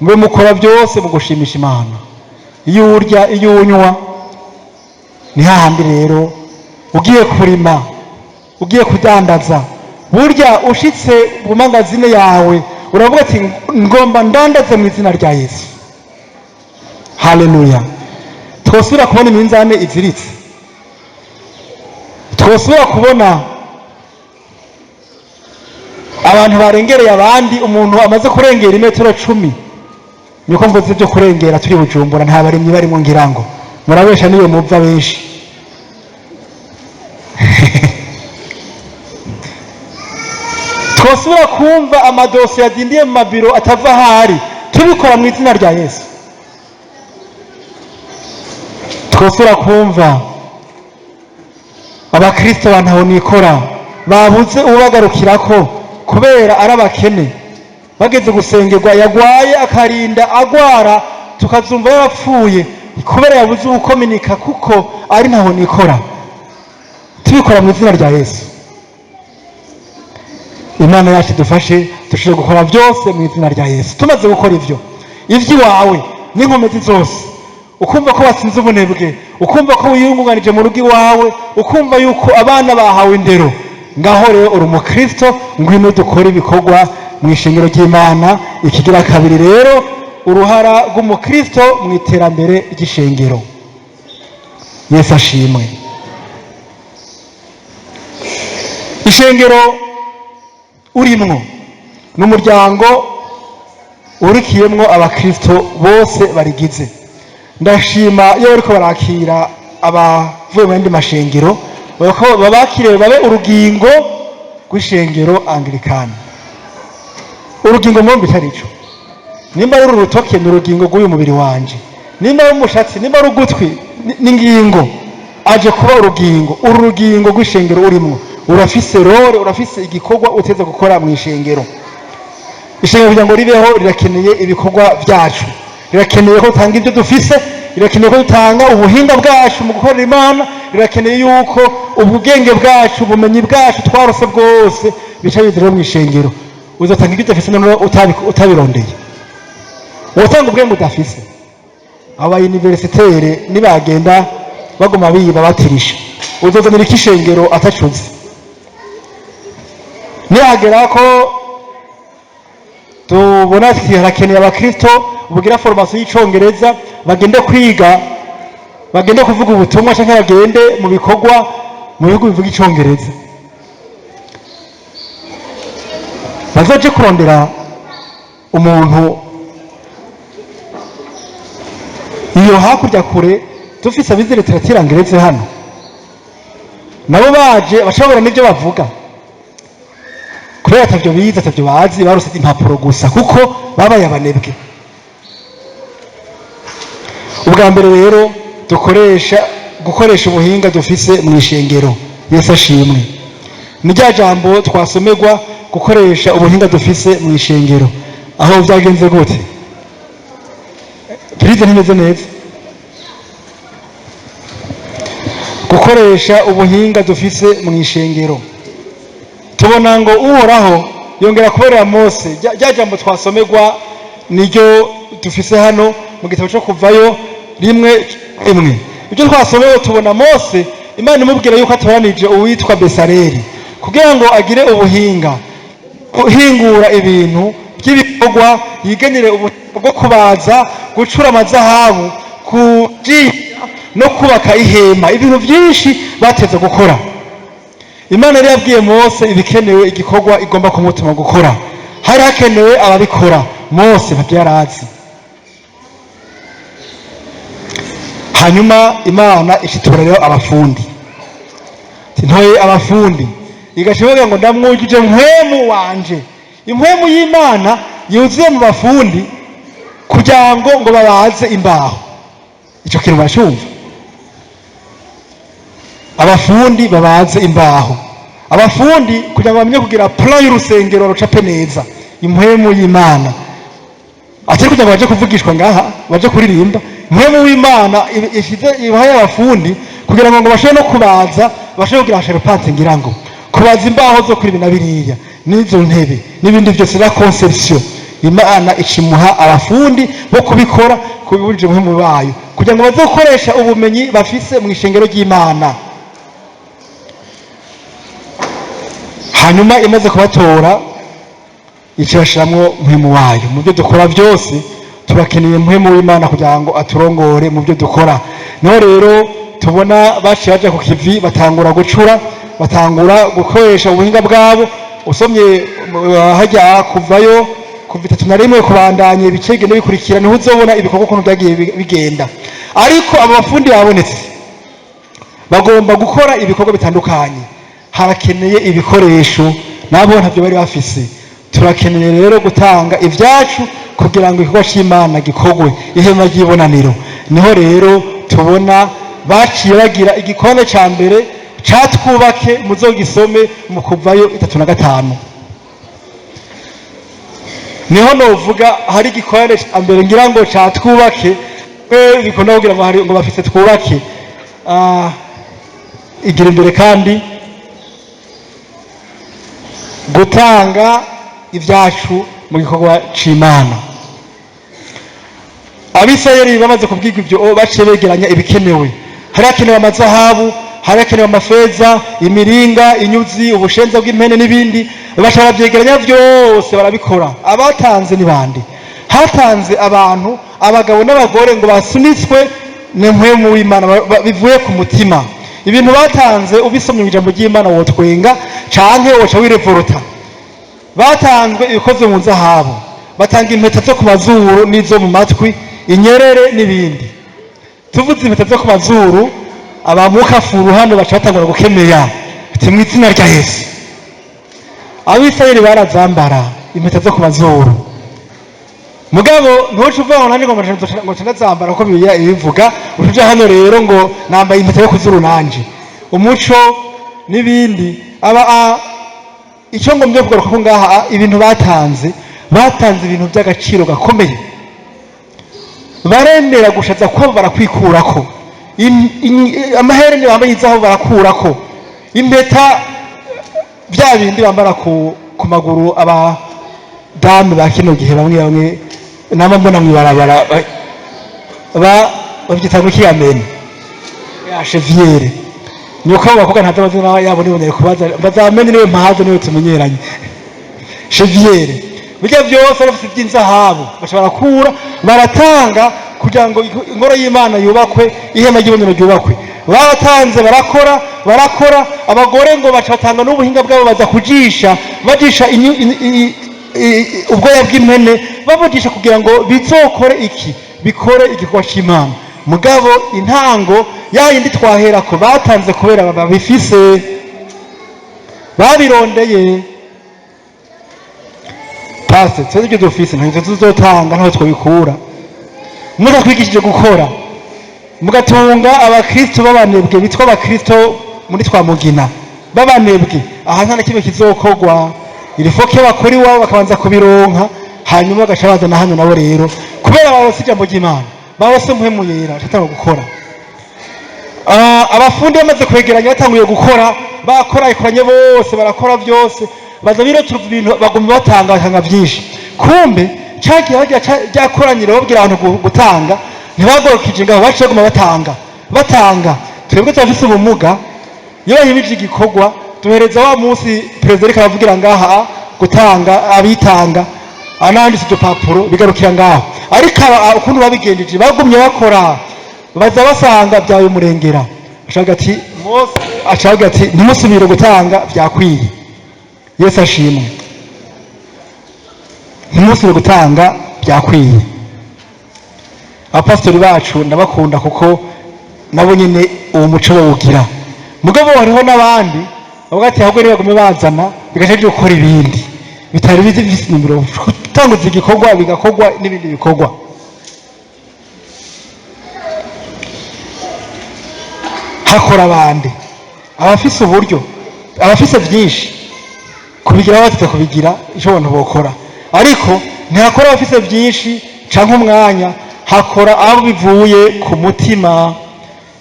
Mube mukora byose mu gushimisha Imana. Iyo urya, iyo unywa, ni hahandi rero ugiye kurima, ugiye kudandaza. Burya ushitse mu magasin yawe, uravuga ati: "Ngomba ndandaze mu izina rya Yesu." Haleluya! Twosubira kubona iminzane iziritse? Twosubira kubona abantu barengereye abandi? Umuntu amaze kurengera imetero 10, niko mvuze ibyo kurengera. Turi Bujumbura, nta barimyi barimo, ngira ngo murabesha niyo muva benshi. Twosubira kumva amadosiye yadindiye mu mabiro atava ahari, tubikora mu izina rya Yesu? Twosubira kumva abakristo bantaho nikora babuze ubagarukirako kubera ari abakene, bageze gusengerwa, yagwaye akarinda agwara, tukazumva yarapfuye kubera yabuze uwukominika kuko ari ntaho nikora, tubikora mu izina rya Yesu? Imana yacu idufashe dushobore gukora byose mu izina rya Yesu. Tumaze gukora ibyo, iby'iwawe n'inkomezi zose, ukumva ko watsinze ubunebwe, ukumva ko wiyungunganije mu rugo iwawe, ukumva yuko abana bahawe indero, ngaho rero uri umukristo. Ngwino dukore ibikorwa mu ishengero ry'Imana. Ikigira kabiri rero, uruhara rw'umukristo mu iterambere ry'ishengero. Yesu ashimwe! Ishengero urimwo ni umuryango urikiyemwo abakristo bose barigize. Ndashima iyo bariko barakira abavuye mu yandi mashengero, ko babakire babe urugingo rw'ishengero Anglikani. Urugingo mwumva icyo arico? Nimba ari urutoke, ni urugingo rw'uyu mubiri wanje. Nimba ari umushatsi, nimba ari ugutwi, n'ingingo. Aje kuba urugingo. Uru rugingo rw'ishengero urimwo, urafise rôle, urafise igikorwa uteze gukora mu ishengero. Ishengero kugira ngo ribeho rirakeneye ibikorwa byacu, rirakeneye ko dutanga ibyo dufise, rirakeneye ko dutanga ubuhinga bwacu mu gukorera Imana, rirakeneye yuko ubwenge bwacu, ubumenyi bwacu twarose bwose bica bizira mu ishengero. Uzatanga ibyo udafise noneho utabirondeye? Utanga ubwenge udafise? Aba universitaires nibagenda baguma biba batirisha, uzozanira iki ishengero atacuze? Nihagera ko tubona ati harakeneye abakristo bugira formation y'icongereza, bagende kwiga, bagende kuvuga ubutumwa cyangwa bagende mu bikorwa mu bihugu bivuga icongereza, bazoje kurondera umuntu iyo hakurya kure, dufise abize littérature anglaise hano? Nabo baje bashobora n'ibyo bavuga kubera atavyo bize, atavyo bazi, barose impapuro gusa kuko babaye abanebwe. Ubwa mbere rero, dukoresha gukoresha ubuhinga dufise mu ishengero. Yesu ashimwe! Ni rya jambo twasomerwa, gukoresha ubuhinga dufise mu ishengero. Aho byagenze gute? Prise ntimeze neza. Gukoresha ubuhinga dufise mu ishengero, tubona ngo Uhoraho yongera kubarira Mose. Rya jambo twasomerwa niryo dufise hano mu gitabo cyo Kuvayo 1:1. Ibyo twasomewe, tubona Mose, Imana imubwira yuko atoranije uwitwa Besareli kugira ngo agire ubuhinga guhingura ibintu by'ibikorwa, yigenere ubuhinga bwo kubaza, gucura amazahabu, kujisha no kubaka ihema, ibintu byinshi bateze gukora. Imana yari yabwiye Mose ibikenewe, igikorwa igomba kumutuma gukora. Hari hakenewe ababikora. Mose ntabyo yari azi. Hanyuma Imana ishitura rero abafundi. Ntoye abafundi, igaca ivuga ngo ndamwujuje mpwemu wanje. Impwemu y'Imana yuzuye mu bafundi kugira ngo babaze imbaho. Icyo kintu baracyumva? Abafundi babaze imbaho, abafundi kugira ngo bamenye kugira plan y'urusengero rucape neza. Impwemu y'Imana, atari kugira ngo baje kuvugishwa ngaha, baje kuririmba. Impwemu w'Imana ishize ibahaye abafundi kugira ngo bashobore no kubaza, bashobore kugira charpente, ngira ngo kubaza imbaho zo kuri ibi na biriya, n'izo ntebe n'ibindi byose, la conception. Imana icimuha abafundi bo kubikora kubibujije muhimu bayo, kugira ngo baze gukoresha ubumenyi bafise mu ishengero ry'Imana. Hanyuma imaze kubatora, icibashiramwo muhimu wayo. Mu byo dukora byose turakeneye muhimu w'Imana kugira ngo aturongore mu byo dukora. Niho rero tubona baciye baja ku kivi, batangura gucura, batangura gukoresha ubuhinga bwabo. Usomye hajya kuvayo kuva 31 kubandanya, ibice bigenda bikurikira, niho uzobona ibikorwa ukuntu byagiye bigenda. Ariko abo bafundi babonetse bagomba gukora ibikorwa bitandukanye, harakeneye ibikoresho, nabo ntabyo bari bafise. Turakeneye rero gutanga ibyacu kugira ngo igikorwa cy'Imana gikorwe, ihema ry'ibonaniro. Niho rero tubona baciye bagira igikorane cya mbere catwubake, muzogisome mu Kuvayo 35. Niho novuga hari igikorane ca mbere ngira ngo catwubake, bikunda kugira ngo hari ngo bafise twubake. Igira imbere kandi gutanga ibyacu mu gikorwa c'Imana. Abisirayeli bamaze kubwirwa ibyo, baciye begeranya ibikenewe. Hari hakenewe amazahabu, hari hakenewe amafeza, imiringa, inyuzi, ubushenza bw'impene n'ibindi. Baca barabyegeranya byose, barabikora. Abatanze ni bande? Hatanze abantu, abagabo n'abagore, ngo basunitswe n'impwemu w'Imana, bivuye ku mutima. Ibintu batanze, ubisomye mu ijambo ry'Imana wotwenga canke woca wirevorota. Batanzwe ibikoze mu zahabu, batanga impeta zo ku mazuru n'izo mu matwi, inyerere n'ibindi. Tuvuze impeta zo ku mazuru, abamukafuru hano baca batangura gukemeya ati: "Mu izina rya Yesu." Abisirayeli barazambara impeta zo ku mazuru. Mugabo ntuce uvuga ngo nanjye ngo ndazambara kuko Bibiliya ibivuga. Uca hano rero ngo nambaye impeta yo kuzuru nanje, umuco n'ibindi. Aba icyo ngombye kugaruka ko ngaha, ibintu batanze, batanze ibintu by'agaciro gakomeye. Baremera gushaza ko barakwikurako amahereni bambaye izaho, barakurako impeta, bya bindi bambara ku maguru. Abadamu ba kino gihe bamwe bamwe naba mbona mw'ibarabara babyita ngo ikiyamene ya chevillère. Nuko abo bakobwa ntazi amazina yabo, niboneye kubaza bazamenye, niwe mpaza, niwe tumenyeranye. Chevillère, bijya byose bafite iby'inzahabu, baca barakura baratanga kugira ngo ingoro y'Imana yubakwe, ihema ry'ibonero ryubakwe. Baratanze, barakora, barakora. Abagore ngo baca batanga n'ubuhinga bwabo, baza kujisha, bajisha ubwoya bw'impene, babujisha kugira ngo bizokore iki? Bikore igikorwa cy'Imana. Mugabo intango ya yindi twaherako, batanze kubera babifise, babirondeye. Pase twese ibyo dufise ntabwo tuzotanga, ntaho twabikura. Mutatwigishije gukora, mugatunga abakristo b'abanebwe, bitwa abakristo muri Twamugina b'abanebwe, aha nta na kimwe kizokorwa. Irifoke bakora iwabo bakabanza kubironka, hanyuma bagaca bazana hano. Nabo rero kubera barose ijambo ry'Imana, barose Mpwemu Yera, bacatanga gukora. Abafundi bamaze kwegeranya, batanguye gukora, bakora ikoranye bose, barakora byose, baza birotura ibintu, baguma batanga, batanga byinshi. Kumbe cagiye bagira ryakoraniro babwira abantu gutanga, ntibagorokije ngaho, baciye baguma batanga, batanga. Twebwe turafise ubumuga, iyo bahimije igikorwa duhereza wa munsi perezida ariko aravugira ngaha gutanga, abitanga ananditse udupapuro, bigarukira ngaho. Ariko ukuntu babigenjeje, bagumye bakora, baza basanga byawe umurengera. Acavuga ati, Mose acavuga ati: "Ntimusubire gutanga, byakwiye." Yesu ashimwe. "Ntimusubire gutanga, byakwiye." Abapasitori bacu ndabakunda kuko nabo nyine uwo muco bawugira. Mugabo hariho n'abandi bavuga ati: "Ahubwo nibagume bazana," bigaca byo gukora ibindi bitari bifise intumbero, gutanguza igikorwa, bigakorwa n'ibindi bikorwa. Hakora abandi, abafise uburyo, abafise byinshi kubigira, batse kubigira icyo abantu bokora. Ariko ntihakora abafise byinshi canke umwanya, hakora abo bivuye ku mutima.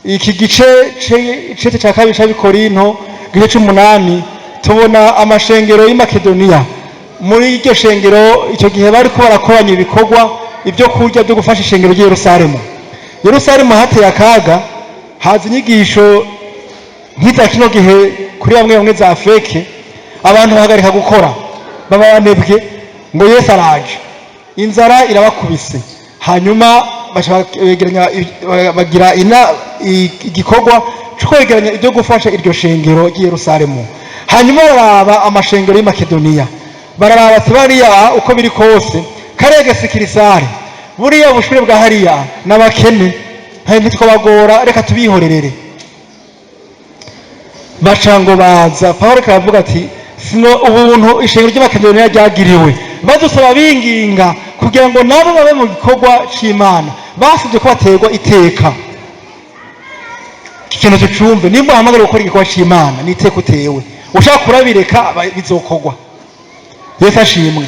Iki gice cete ca kabiri c'Abikorinto, gice c'umunani, tubona amashengero y'i Makedoniya. Muri iryo shengero icyo gihe bariko barakoranya ibikorwa, ibyo kurya byo gufasha ishengero ry'i Yerusalemu. Yerusalemu hateye akaga, haza inyigisho nk'iza kino gihe kuri bamwe bamwe za fake. Abantu bahagarika gukora, baba banebwe ngo Yesu araje, inzara irabakubise. Hanyuma baca begeranya, bagira igikorwa cyo kwegeranya ibyo gufasha iryo shengero ry'i Yerusalemu. Hanyuma bararaba amashengero y'i Makedoniya, bararaba ati: "Bariya uko biri kose, kariya gasikirisare, buriya bushure bwa hariya n'abakene, ntitwabagora, reka tubihorerere." Baca ngo baza Pawulo aravuga ati: "Sino ubuntu ishengero ry'Imakedoniya ryagiriwe, badusaba binginga kugira ngo nabo babe mu gikorwa c'Imana, basabye ko baterwa iteka." Iki kintu tucumve: nimba uhamagara gukora igikorwa c'Imana, ni iteka utewe. Ushaka kurabireka, bizokorwa. Yesu ashimwe.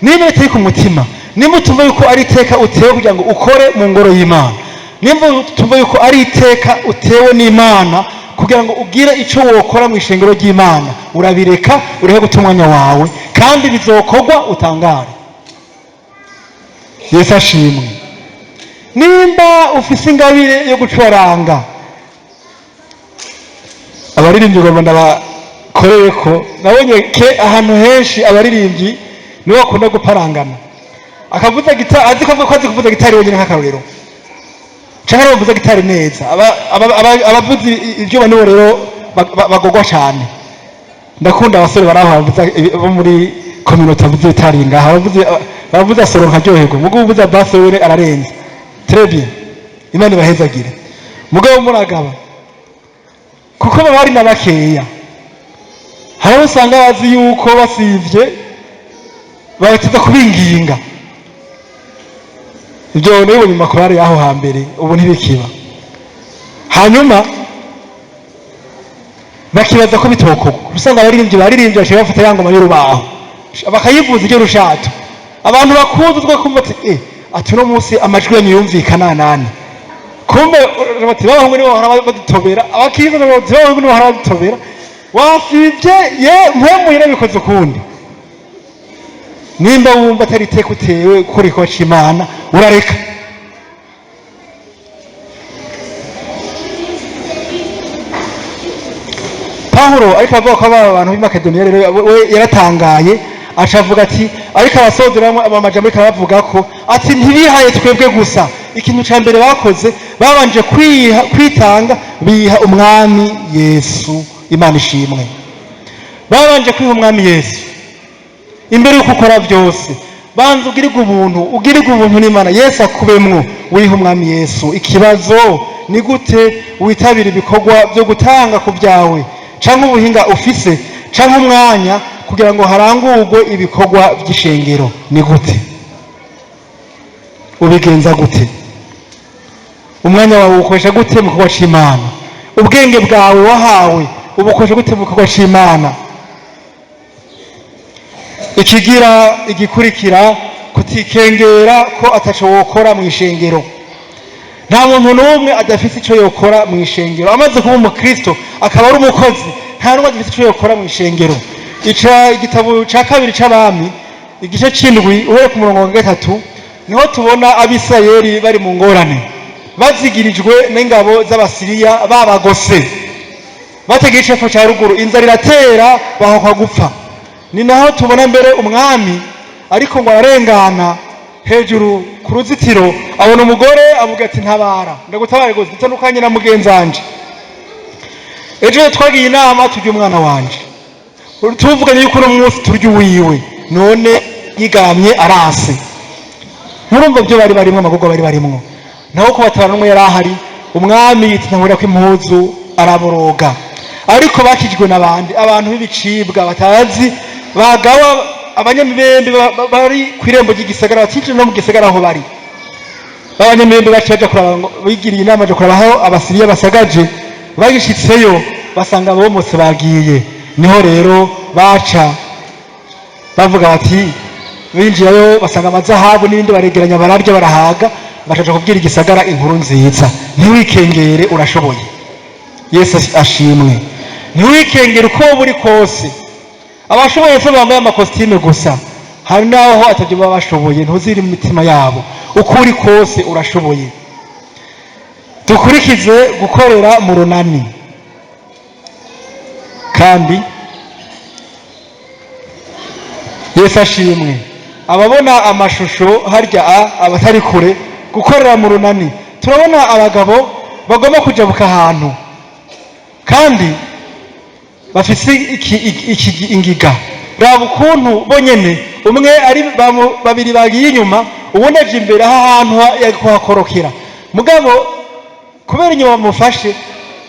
Niba bitari ku mutima, nimba utumva yuko ari iteka utewe kugira ngo ukore mu ngoro y'Imana, nimba utumva yuko ari iteka utewe n'Imana kugira ngo ugire icyo wokora mu ishengero ry'Imana, urabireka, ureke guta umwanya wawe, kandi bizokorwa utangare. Yesu ashimwe. Nimba ufise ingabire yo gucuranga, abaririmbyi ugomba ndabakorere ko nabonye ke ahantu henshi abaririmbyi nibo bakunda guparangana. Akavuza gitari, azi ko avuga ko azi kuvuza gitari wenyine, nk'akarorero, canke aribo bavuza gitari neza. Abavuza ivyuma nibo rero bagogwa cane. Ndakunda abasore bari aho bavuza, bo muri communauté bavuza gitari ngaha, bavuza solo nkaryoherwa. Mugo uvuza basse wewe ararenze, très bien, Imana ibahezagire. Mugabo muragaba kuko baba ari na bakeya. Hari abo usanga bazi yuko basivye bateza kubinginga. Ibyo nabibonye mu makorari y'aho hambere, ubu ntibikiba. Hanyuma bakibaza ko bitokorwa. Usanga abaririmbyi baririmbye baciye bafata ya ngoma y'urubaho, bakayivuza iryo rushato, abantu bakuzi kumva ati: "Eh, ati uno munsi amajwi yanyu yumvikana nani?" Kumbe bati: "B'abahungu nibo bahora badutobera." Abakiza bati: "B'abahungu nibo bahora badutobera." Wasivye ye mpemu yarabikoze ukundi. Nimba wumva atari iteka utewe gukora igikorwa c'Imana, urareka. Pawulo ariko avuga ko aba bantu b'i Makedoniya rero, we yaratangaye, aca avuga ati, ariko abasozera amajambo, ariko arabavuga ko ati: "Ntibihaye twebwe gusa. Ikintu ca mbere bakoze, babanje kwiha, kwitanga, biha Umwami Yesu." Imana ishimwe. Babanje kwiha Umwami Yesu. Imbere y'uko ukora byose, banza ugirirwe ubuntu, ugirirwe ubuntu n'Imana, Yesu akubemwo, wiha Umwami Yesu. Ikibazo ni gute witabira ibikorwa byo gutanga ku byawe, canke ubuhinga ufise, canke umwanya, kugira ngo harangurwe ibikorwa by'ishengero? Ni gute ubigenza? Gute umwanya wawe uwukoresha gute mu gikorwa c'Imana? Ubwenge bwawe wahawe ubukoresha gute mu gikorwa c'Imana? Ikigira igikurikira, kutikengera ko ataco wokora mu ishengero. Nta muntu n'umwe adafise ico yokora mu ishengero. Amaze kuba umukristo, akaba ari umukozi, nta n'umwe adafise ico yokora mu ishengero. Ica igitabo ca kabiri c'Abami, igice c'indwi, uhereye ku murongo wa 3, niho tubona Abisirayeli bari mu ngorane, bazigirijwe n'ingabo z'Abasiriya, babagose, bategeye icepfo ca ruguru, inzara iratera, bahakwa gupfa. Ni naho tubona mbere umwami ariko ngo ararengana hejuru ku ruzitiro, abona umugore, avuga ati: "Ntabara, ndagutabare gose, dutandukanye na mugenzanje. Ejo twagiye inama turya umwana wanje, tuvuganye yuko uno munsi turya uwiwe, none yigamye arase." Murumva byo bari barimwo, amagogo bari barimwo, naho kubatabara n'umwe yari ahari. Umwami yitintahurira ko impuzu, araboroga. Ariko bakijwe n'abandi abantu b'ibicibwa batazi, bagawa, abanyamibembe bari ku irembo ry'igisagara, batinjira no mu gisagara aho bari. B'abanyamibembe baciye baja kuraba, ngo bigiriye inama baja kuraba aho Abasiriya basagaje. Bagishitseyo basanga bomotse, bagiye. Niho rero baca bavuga bati, binjirayo basanga amazahabu n'ibindi, baregeranya, bararya, barahaga, bakaja kubwira igisagara inkuru nziza. Ntiwikengere, urashoboye. Yesu ashimwe. Ntiwikengere uko woba uri kose. Abashoboye se bambaye amakositime gusa, hari n'aho atabyo baba bashoboye, ntuziri mu mitima yabo. Uko uri kose urashoboye. Dukurikize gukorera mu runani. Kandi Yesu ashimwe. Ababona amashusho harya a abatari kure, gukorera mu runani, turabona abagabo bagomba kujabuka ahantu kandi bafise iki ingiga. Raba ukuntu bonyene umwe ari babiri bagiye inyuma, uwundi aje imbere, aho hantu kuhakorokera. Mugabo kubera inyuma bamufashe,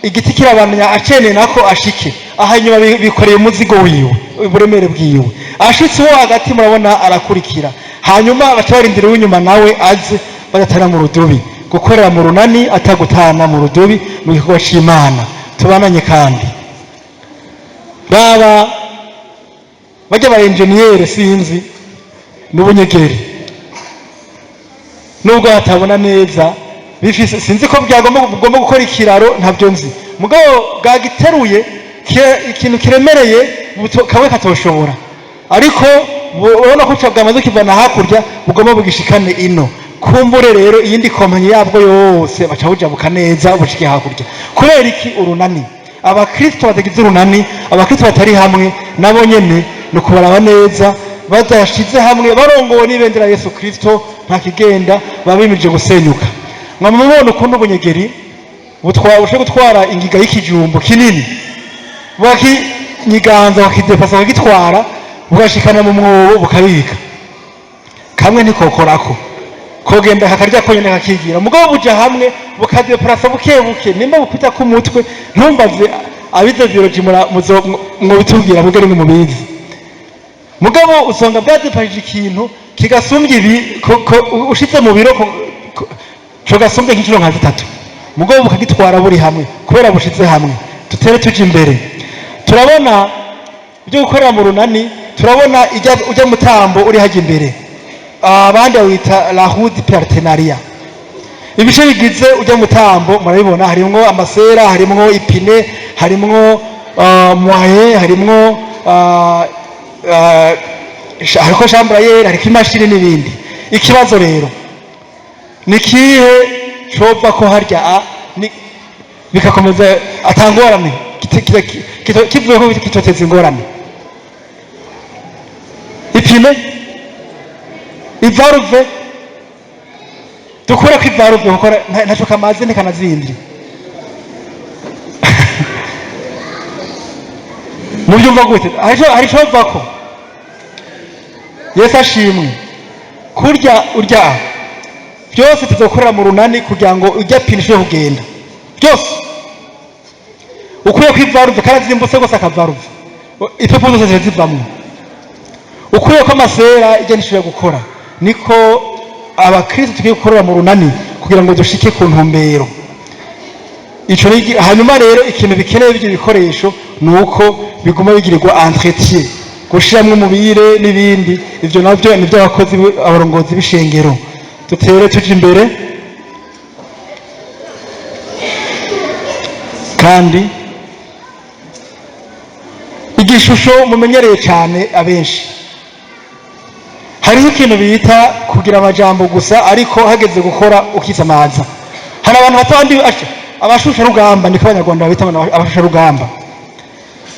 igiti kirabandanya acene nako ashike aha inyuma, bikoreye umuzigo wiwe, uburemere bwiwe. Ashitse uwo hagati, murabona arakurikira, hanyuma baca barindira uw'inyuma nawe aze badatana mu rudubi. Gukorera mu runani, atagutana mu rudubi mu gikorwa c'Imana. Tubananye. Kandi raba bajya ba enjeniyeri, sinzi n'ubunyegeri, nubwo hatabona neza, bifise, sinzi ko byagomba bugomba gukora ikiraro, ntabyo nzi. Mugabo bwagiteruye ikintu kiremereye kamwe katoshobora, ariko urabona ko bwamaze kivana hakurya, bugomba bugishikane ino. Kumbure rero iyindi kompanyi yabwo yose baca bujabuka neza bushike hakurya. Kubera iki? Urunani. Abakristo batagize urunani, abakristo batari hamwe, nabo nyene ni ukubaraba neza. Badashize hamwe, barongowe n'ibendera Yesu Kristo, nta kigenda, baba bimirije gusenyuka. Mwama mubona ukuntu ubunyegeri bushobora gutwara ingiga y'ikijumbo kinini, bakinyiganza, bakidepasa, bakagitwara, bugashikana mu mwobo, bukabika. Kamwe ntikokorako, kogenda kakarya konyene kakigira. Mugabo buja hamwe bukadepurasa buke buke, nimba bupita ku mutwe, ntumbaze, abize biology mwobitubwira, mugere nimwe mubizi. Mugabo usanga bwadepashije ikintu kigasumbya ibi ushitse mu biro co gasumbye nk'inshuro nka zitatu, mugabo bukagitwara buri hamwe kubera bushize hamwe. Dutere tuja imbere. Turabona ibyo gukorera mu runani, turabona ujya mutambo uri hajya imbere, abandi bawita la roue du partenariat. Ibice bigize ujya mutambo murabibona, harimwo amasera, harimwo ipine, harimwo moyen, harimwo hariko chambre à air, hariko imashini n'ibindi. Ikibazo rero ni kihe cova ko harya bikakomeza atangorane, kivuye ko kitoteza ingorane? Ipine, ivalve, dukure ko ivalve kuko ntaco kamaze, ntikanazindye. Mubyumva gute? Hari ico bavako? Yesu ashimwe. Kurya urya byose tuzokorera mu runani kugira ngo ujya pine ishobore kugenda. Byose ukuye ko ivalve karazimbutse gose, akavalve ipepo zose ziba zivamwo. Ukuye ko amasera, ijya ntishobora gukora. Niko abakristo tugiye gukorera mu runani kugira ngo dushike ku ntumbero. Ico hanyuma rero ikintu bikeneye ibyo bikoresho ni uko biguma bigirirwa entretien, gushiramwo umubire n'ibindi. Ivyo navyo ni abakozi, abarongozi b'ishengero. Dutere tuja imbere. Kandi igishusho mumenyereye cyane abenshi, hariho ikintu bita kugira amajambo gusa, ariko hageze gukora ukisamaza. Hari abantu batabandi abashusharugamba, niko Abanyarwanda babita, abashusharugamba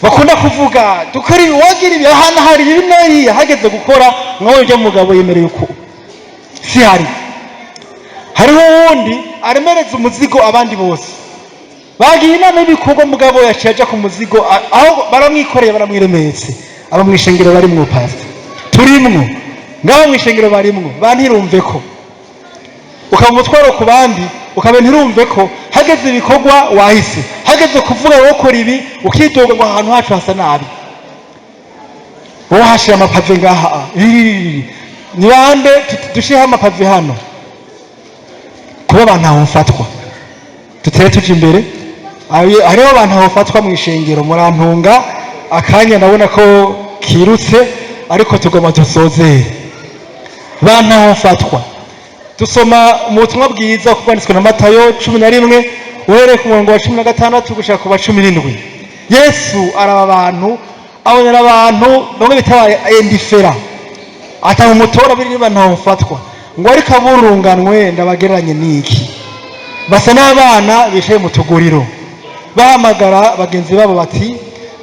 bakunda kuvuga dukora ibi, wagira ibi, ahantu hari ibi n'iriya, hageze gukora nkawe ibyo mugabo yemereye uko si hari. Hariho uwundi aremereza umuzigo abandi bose bagiye inama y'ibikorwa, mugabo yaciye aja ku muzigo, aho baramwikoreye, baramwiremetse. Abo mw'ishengero barimwo, pastor, turimwo ngaho mw'ishengero barimwo, bantirumve ko ukaba umutwaro ku bandi, ukaba ntirumve ko hageze ibikorwa wahise, hageze kuvuga wowe ukora ibi, ukidoga ngo ahantu hacu hasa nabi, wowe hashira amapave ngaha. Ni bande dushireho amapave hano? Kuba abantu aho mfatwa, dutere tuja imbere. Hariho abantu aho fatwa mu ishengero. Murantunga, akanya ndabona ko kirutse, ariko tugomba dusozere. Bantu aho fatwa, dusoma mu butumwa bwiza kuko bwanditswe na Matayo 11, uhereye ku murongo wa 16 gushika ku wa 17. Yesu araba abantu Abonera abantu bamwe bita indifférents, atanga umutora biriba ntawufatwa ngo ariko aburunganwe ndabagereranye n'iki? Basa n'abana bicaye mu tuguriro bahamagara bagenzi babo bati: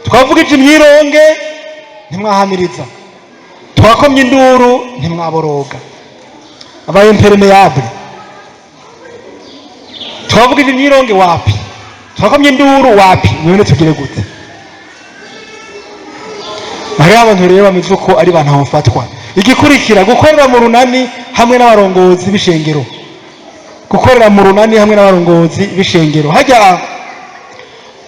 "Twavugije imyironge, ntimwahamiriza, twakomye induru, ntimwaboroga." Aba imperméables. Twavugije imyironge, wapi, twakomye induru, wapi, none tugire gute? Hariho abantu rero bameze uko ari bantu bafatwa. Igikurikira, gukorera mu runani hamwe n'abarongozi b'ishengero, gukorera mu runani hamwe n'abarongozi b'ishengero. Hajya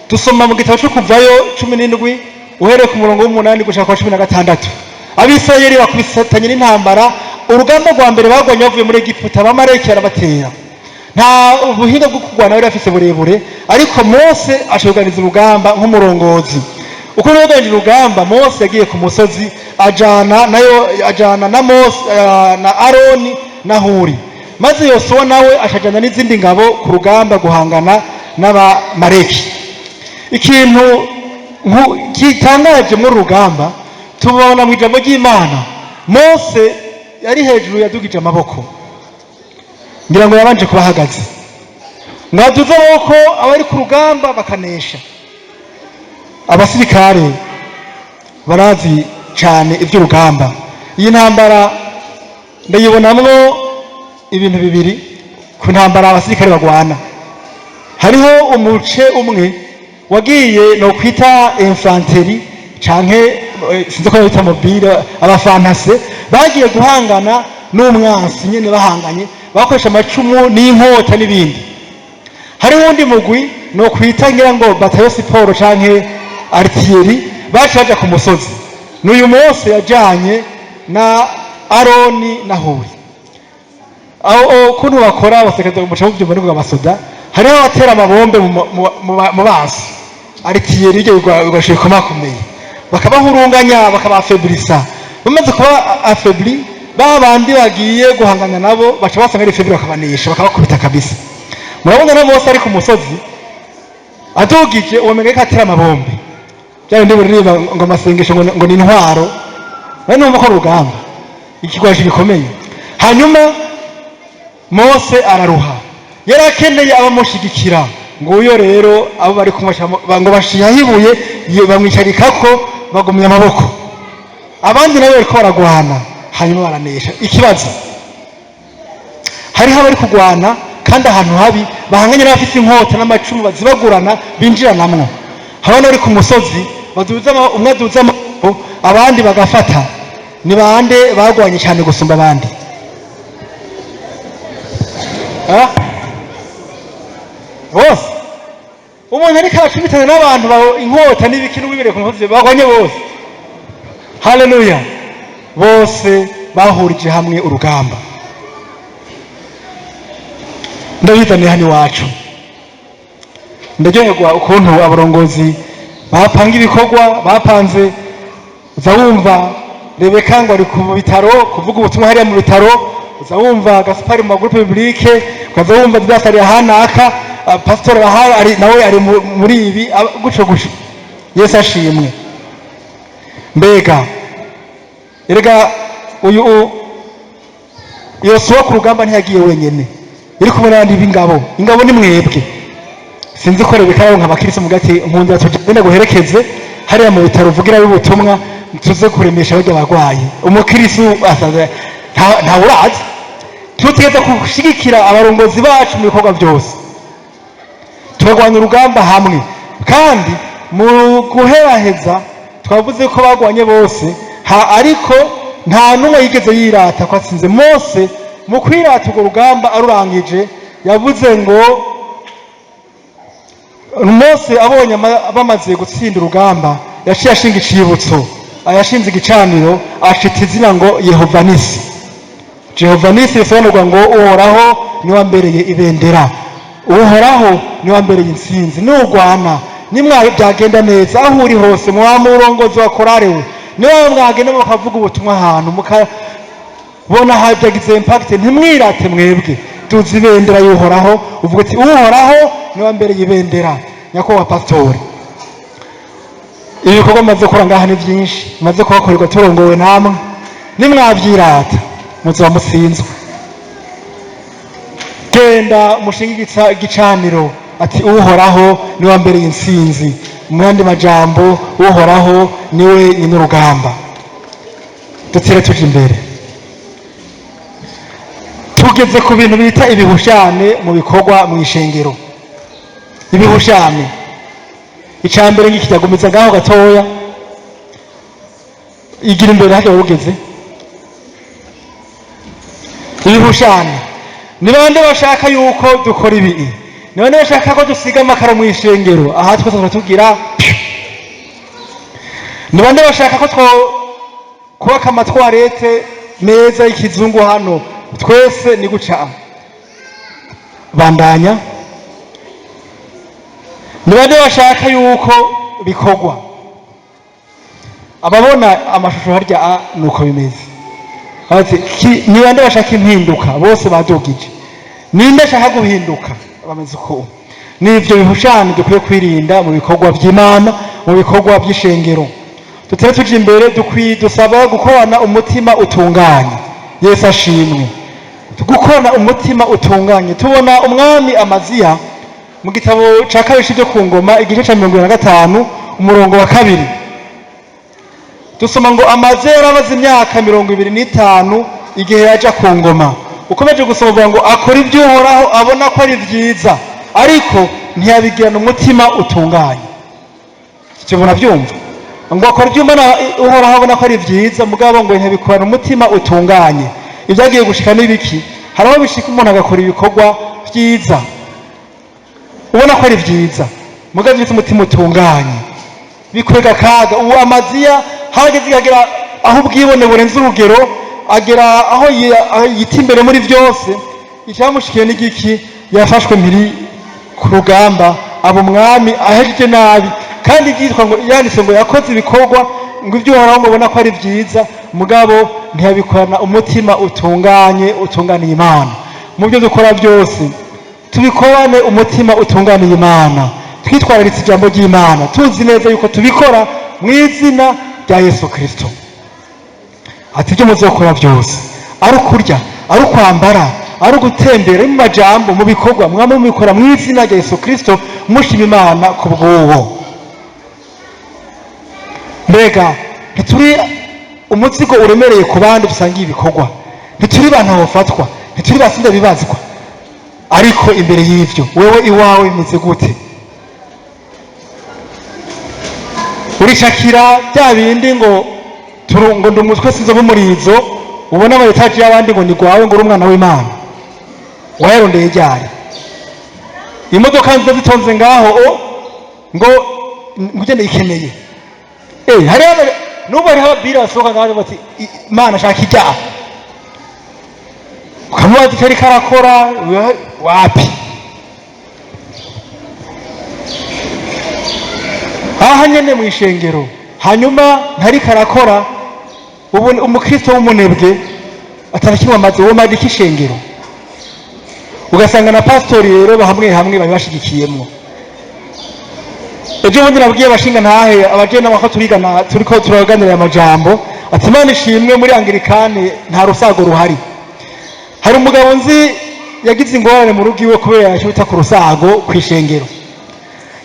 dusoma mu gitabo cyo Kuvayo 17, uhereye ku murongo w'8 gushaka kwa 16. Abisirayeli bakubisatanye n'intambara. Urugamba rwa mbere bagwanye bavuye muri Egiputa, Abamaleki barabatera. Nta ubuhinga bwo kurwana bari bafise burebure, ariko Mose ashoganiza urugamba nk'umurongozi. Uko yoganije urugamba, Mose yagiye ku musozi, ajana nayo, ajana na Mose na Aroni na Huri, maze Yosuwa nawe ashajana n'izindi ngabo ku rugamba guhangana n'Abamaleki. Ikintu gitangaje muri uru rugamba tubona mu ijambo ry'Imana, Mose yari hejuru yadugije amaboko, ngira ngo yabanje kuba ahagaze ngo aduze amaboko, abari ku rugamba bakanesha. Abasirikare barazi cyane iby'urugamba. Iyi ntambara ndayibonamwo ibintu bibiri. Ku ntambara abasirikare bagwana, hariho umuce umwe wagiye no kwita infanterie canke sinzi ko bita mobile, abafantasins bagiye guhangana n'umwansi nyene, bahanganye bakoresha amacumu n'inkota n'ibindi. Hariho uwundi mugwi no kwita ngira ngo bataillon sport canke artillerie, baca baja ku musozi. N'uyu munsi yajanye na Aroni na Huri. Aho ukuntu bakora abasirikare, muca muvyumva, ni abasoda, hariho abatera amabombe mu basi, artillerie, ibyo bigashika bikomakomeye, bakabahurunganya, bakabafaiblissa. Bamaze kuba affaiblis, ba bandi bagiye guhangana nabo baca basanga ari faibles, bakabanesha, bakabakubita kabisa. Murabona na Mose ari ku musozi adugije, uwo menga atera amabombe, bya bindi buririmba ngo amasengesho ngo ni intwaro. Nari numva ko urugamba ikigwaje gikomeye. Hanyuma Mose araruha, yari akeneye abamushigikira. Nguyo rero abo bari kumwe ngo bashihaho ibuye, bamwicarikako, bagumya amaboko, abandi nabo bariko baragwana, hanyuma baranesha. Ikibazo, hariho abari kugwana kandi ahantu habi, bahanganye n'abafite inkota n'amacumu bazibagurana, binjiranamwo. Haba n'abari ku musozi baduza umwe aduza amaboko, abandi bagafata. Ni bande bagwanye cyane gusumba abandi? Ah? Bose. Umuntu ariko aracumitana n'abantu inkota n'ibiki, n'uwibereye ku musozi, bagwanye bose. Haleluya! Bose bahurije hamwe urugamba. Ndabizaniye hano iwacu, ndaryoherwa ukuntu abarongozi bapanga ibikorwa bapanze. Uza wumva Rebeka ngo ari ku bitaro kuvuga ubutumwa hariya mu bitaro, uza wumva Gaspari mu magroupes bibliques, ukaza wumva Didas ari ahanaka, pasitori bahari ari nawe ari muri ibi, gutyo gutyo. Yesu ashimwe. Mbega erega uyu Yosuwa ku rugamba ntiyagiye wenyene, yari kumwe n'abandi b'ingabo. Ingabo ni mwebwe. Sinzi ko Rebeka yaronka abakirisitu mu gati: "Nkundira tugenda guherekeze hariya mu bitaro, uvugira ubutumwa, tuze kuremesha barya barwayi." Umukirisitu asanzwe ntawe urazi. Tutegereza gushyigikira abarongozi bacu mu bikorwa byose, turarwanya urugamba hamwe. Kandi mu guheraheza, twavuze ko bagwanye bose ha, ariko nta n'umwe yigeze yirata ko atsinze. Mose mu kwirata urwo rugamba arurangije, yavuze ngo Mose abonye bamaze gutsinda urugamba, yaciye ashinga icibutso, yashinze igicaniro, acita izina ngo Yehova Nisi. Jehova Nisi bisobanurwa ngo Uhoraho niwe wambereye ibendera, Uhoraho niwe wambereye intsinzi. Nugwana nimwa byagenda neza aho uri hose, muba murongozi wa korale, we niwe mwagenda mukavuga ubutumwa ahantu, mukabona byagize impact, ntimwirate mwebwe. Tuzi ibendera y'Uhoraho, uvuga uti: "Uhoraho niwe wambereye ibendera." Nyakubahwa pasitori, Ibikorwa maze gukora ngaha ni byinshi, maze kuhakorerwa turongowe namwe. Nimwabyirata muzoba mutsinzwe. Genda mushinge igicaniro, ati Uhoraho niwe wambereye intsinzi. Mu yandi majambo, Uhoraho niwe nyine urugamba. Dutere tuja imbere. Tugeze ku bintu bita ibihushane mu bikorwa mu ishengero. Ibihushane, icya mbere ngiki, kiragumiza ngaho gatoya, igira imbere hajya ugeze. Ibihushane ni bande bashaka yuko dukora ibi? Ni bande bashaka ko dusiga amakaro mu ishengero? Aha twese turatubwira. Ni bande bashaka ko two kubaka ama toilettes meza y'ikizungu hano? Twese ni guca bandanya. Ni bande bashaka yuko bikorwa? Ababona amashusho harya a nuko bimeze. Ati, ni bande bashaka impinduka? Bose badugije. Ninde ashaka guhinduka? Bameze uko. Nivyo bihushane dukwiye kwirinda mu bikorwa by'Imana, mu bikorwa by'ishengero. Dutere tuja imbere. Dukwiye dusaba gukorana umutima utunganye. Yesu ashimwe. Gukorana umutima utunganye, tubona umwami Amaziya mu gitabo ca kabiri cyo ku ngoma, igice ca 25, umurongo wa 2. Dusoma ngo Amaziya yarabaze imyaka 25 igihe yaja ku ngoma. Ukomeje gusoma, uvuga ngo akora ibyo Uhoraho abona ko ari byiza, ariko ntiyabigirana umutima utunganye. Icyo murabyumva, ngo akora ibyo Uhoraho abona ko ari byiza, mugabo ngo ntiyabikorana umutima utunganye. Ibyagiye gushika n'ibiki? Hari aho bishika umuntu agakora ibikorwa byiza, ubona ko ari byiza, mugabo bifite umutima utunganye, bikwega akaga. Ubu Amaziya hageze ikagera aho ubwibone burenze urugero, agera aho yita imbere muri byose. Icyamushikiye n'igiki? Yafashwe mpiri ku rugamba, aba umwami ahejeje nabi. Kandi byitwa ngo yanditse ngo yakoze ibikorwa, ngo ibyo Uhoraho mubona ko ari byiza, mugabo ntiyabikorana umutima utunganye, utunganiye Imana. Mu byo dukora byose, tubikorane umutima utunganiye Imana, twitwararitse ijambo ry'Imana, tuzi neza yuko tubikora mu izina rya Yesu Kirisito. Ati ibyo muzokora byose, ari ukurya, ari ukwambara, ari ugutembera, ari mu majambo, mu bikorwa, mwaba mubikora mu izina rya Yesu Kirisito, mushima Imana ku bw'uwo. Mbega ntituri umuzigo uremereye ku bandi dusangiye ibikorwa? Ntituri bantu bafatwa? Ntituri basinda bibazwa? Ariko imbere y'ibyo, wewe iwawe bimeze gute? Urishakira bya bindi ngo ngo ndi umutwe sinzoba umurizo. Ubona ama étages y'abandi ngo ni gwawe, ngo uri umwana w'Imana. Wayarondeye ryari? Imodoka nziza zitonze ngaho, o ngo ugende ikeneye. Hariho n'ubu hariho ababiri basohoka ngaho bati: "Imana ashaka ijyaha." Ukamubaza icyo ariko arakora, wapi. Aha nyene mu ishengero, hanyuma ntariko arakora. Ubu umukristo w'umunebwe atarakimwe amaze, uwo madika ishengero, ugasanga na pastori rero hamwe hamwe bari bashigikiyemwo. Ejo bundi nabwiye abashinga ntahe, abagenda ko turigana, turiko turaganira amajambo, ati Imana ishimwe, muri Anglikane nta rusago ruhari. Hari umugabo nzi yagize ingorane mu rugo iwe kubera icyo bita ku rusago ku ishengero.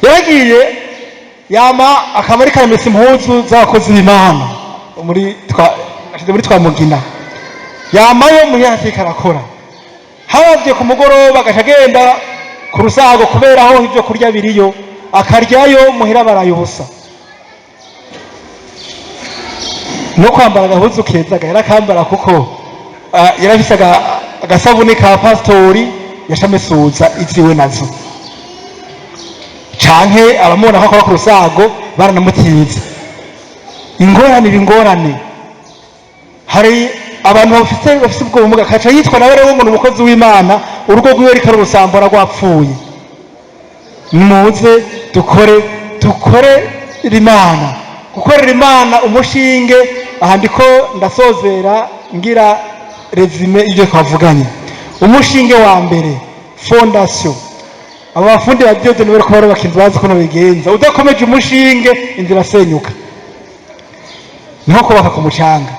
Yaragiye yama akaba ariko aramesa impuzu z'abakozi b'Imana muri twa ashize muri Twamugina. Yamayo muhira ariko arakora, habavye ku mugoroba agaca agenda ku rusago, kubera aho ibyo kurya biriyo, akaryayo. Muhira baraye ubusa. No kwambara agahuzu keza yarakambara, kuko yarafise agasabune ka pasitori yashamesuza iziwe nazo, canke abamubona ko akora ku rusago baranamutiza. Ingorane iba ingorane. Hari abantu bafise ubwo bumuga, akaca yitwa nawe rero ngo ni umukozi w'Imana, urugo rwiwe riko rurusambura rwapfuye. Nimuze dukore, dukorere Imana. Gukorera Imana, umushinge. Aha ndiko ndasozera, ngira résumé ibyo twavuganye. Umushinge wa mbere, fondation. Abo bafundi ba Dieudonné bariko barubaka inzu bazi ukuntu bigenza. Udakomeje umushinge, inzu irasenyuka. Niho kubaka ku mucanga.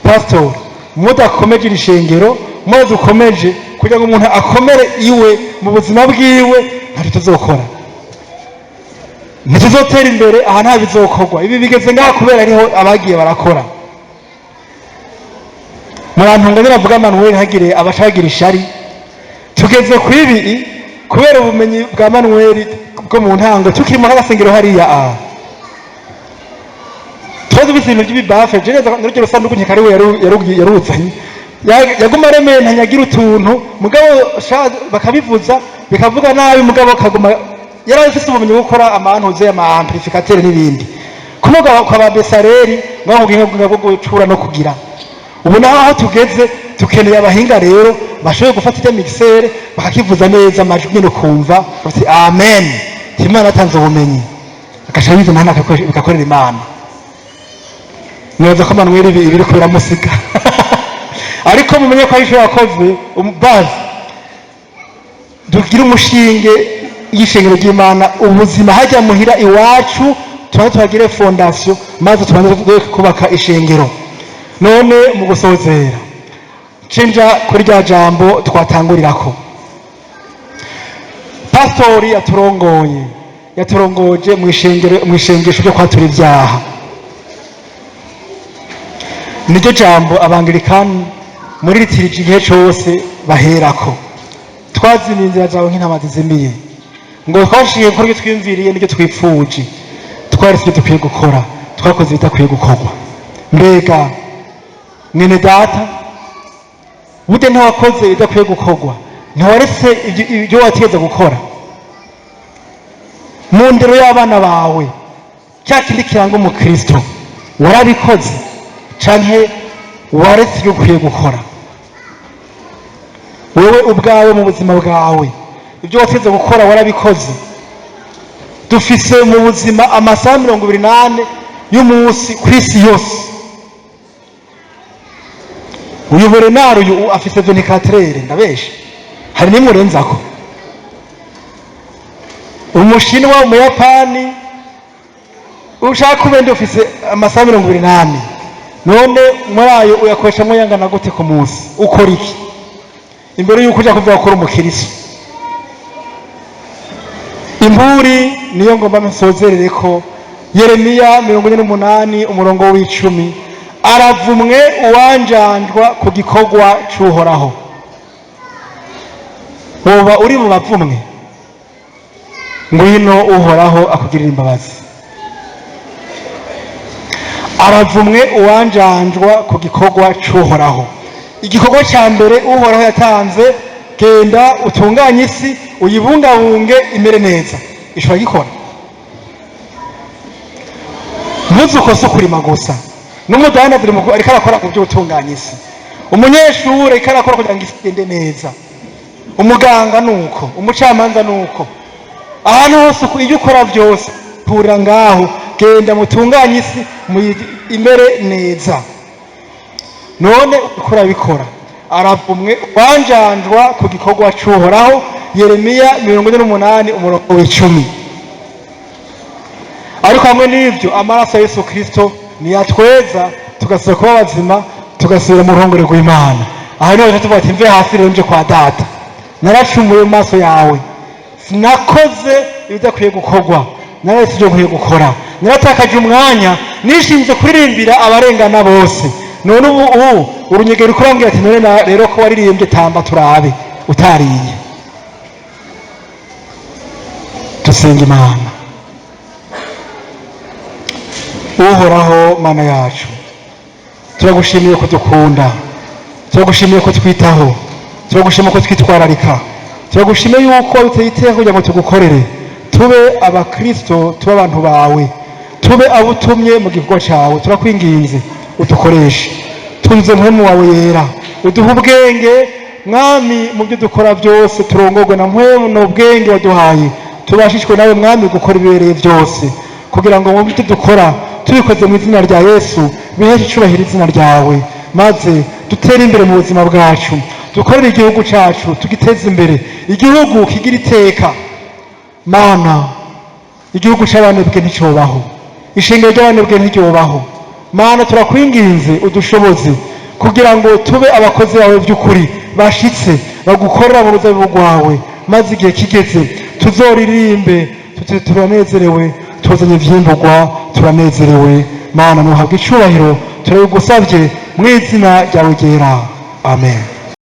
Pasitori, mudakomeje iri shengero, mudakomeje kugira ngo umuntu akomere iwe mu buzima bwiwe, ntacyo tuzokora, ntituzotera imbere. Aha nta bizokorwa. Ibi bigeze ngaha kubera ariho abagiye barakora. Murantunga biravuga Manuel, hagire abashagira ishari. Tugeze ku ibi kubera ubumenyi bwa Manuel bwo mu ntango. Tukiri mu n'agasengero hariya, aha tuba dufise ibintu by'ibibafe. Neza n'urugero rusanduku nkeka ariwe yaruzanye. Yaguma aremeye, ntanyagira utuntu, mugabo bakabivuza bikavuga nabi, mugabo kaguma yari afise ubumenyi bwo gukora amantuze, ama amplificateur n'ibindi. Kunoga kwa ba Besareri ngaho, ubuhinga bwo gucura no kugira. Ubu naho aho tugeze, dukeneye abahinga rero bashoboye gufata ibyo mixeur bakakivuza neza, amajwi nyine ukumva bati amen. Imana yatanze ubumenyi, agaca bizana hano bigakorera Imana. Nibaza ko Manuel ibi ibiri biramusiga, ariko mumenye ko ari yakoze bazi dugire umushinge y'ishengero ry'Imana, ubuzima hajya muhira iwacu, tubanze tuhagire fondation, maze tubanze kubaka ishengero. None mu gusozera, cenja kuri rya jambo twatangurirako. Pastori yaturongoye, yaturongoje mu ishengero, mu ishengesho ryo kwatura ibyaha. Niryo jambo Abangilikani muri liturgie igihe cose baherako: "Twazimiye inzira zawe nk'intama zizimiye." Ngo twashiye gukora ibyo twiyumviriye n'ibyo twipfuje, twaretse ibyo dukwiye gukora, twakoze ibidakwiye gukorwa. Mbega mwene data, burya ntiwakoze ibidakwiye gukorwa? Ntiwaretse ibyo wategeza gukora mu ndero y'abana bawe, cya kindi kiranga umukristo? Warabikoze canke waretse ibyo ukwiye gukora? Wewe ubwawe mu buzima bwawe, ibyo wategeze gukora warabikoze? Dufise mu buzima amasaha 24 y'umunsi ku isi yose. Uyu Bernard uyu afise 24, ndabesha? Hari nimwe urenzako. Umushinwa, Umuyapani, ushaka ubende ufise amasaha 24. None muri ayo uyakoreshamwo yangana gute ku munsi? Ukora iki imbere yuko uja kuvuga ko uri umukiristo? Imburi niyo ngomba nsozerere ko Yeremiya 48 umurongo w'10: "Aravumwe uwanjanjwa ku gikorwa c'Uhoraho." Woba uri mu bavumwe? Ngwino, Uhoraho akugirira imbabazi. Aravumwe uwanjanjwa ku gikorwa c'Uhoraho. Igikorwa cya mbere Uhoraho yatanze: genda utunganye isi, uyibungabunge imere neza. Ishobora gikora ntuzukose ukurima gusa, n'umudandaza ariko arakora ku byo gutunganya isi, umunyeshuri ariko arakora kugira ngo isi igende neza, umuganga nuko, umucamanza nuko, ahantu hose ibyo ukora byose hurira ngaho: genda mutunganye isi imere neza. None uko urabikora? Aravumwe wanjanjwa ku gikorwa c'Uhoraho. Yeremiya 48 umurongo w'10. Ariko hamwe n'ibyo, amaraso ya Yesu Kirisito niyatweza, tugasubira kuba bazima, tugasubira mu ruhongore rw'Imana. Aha niho tuvuga ati: "Mve hasi rero nje kwa Data, naracumuye mu maso yawe, sinakoze ibidakwiye gukorwa, nararetse ibyo nkwiye gukora, naratakaje umwanya nishinze kuririmbira abarengana bose." None ubu urunyegeri kurambwira ati: "None rero ko waririmbye, tamba turabe utariye." Dusenga Imana. Uhoraho Mana yacu, turagushimiye ko dukunda, turagushimiye ko twitaho, turagushimiye ko twitwararika, turagushimiye yuko biteye iteka kugira ngo tugukorere, tube abakristo, tube abantu bawe, tube abo utumye mu gikorwa cyawe. Turakwinginze udukoreshe, twuzuze Mpwemu wawe Yera, uduhe ubwenge Mwami mu byo dukora byose, turongorwe na Mpwemu n'ubwenge waduhaye, tubashishwe nawe Mwami gukora ibibereye byose, kugira ngo mu byo dukora tubikoze mu izina rya Yesu biheshe icubahiro izina ryawe, maze dutere imbere mu buzima bwacu, dukorere igihugu cyacu, tugiteze imbere, igihugu kigira iteka. Mana, igihugu cy'abanebwe nticobaho. Ishengero ry'abanebwe ntiryobaho. Mana, turakwinginze udushoboze kugira ngo tube abakozi bawe by'ukuri bashitse, bagukorera mu ruzabibu rwawe, maze igihe kigeze tuzoririmbe tuti: "Turanezerewe, tuzanye ivyimburwa, turanezerewe." Mana, nuhabwe icubahiro. Turabigusavye mu izina ryawe ryera, amen.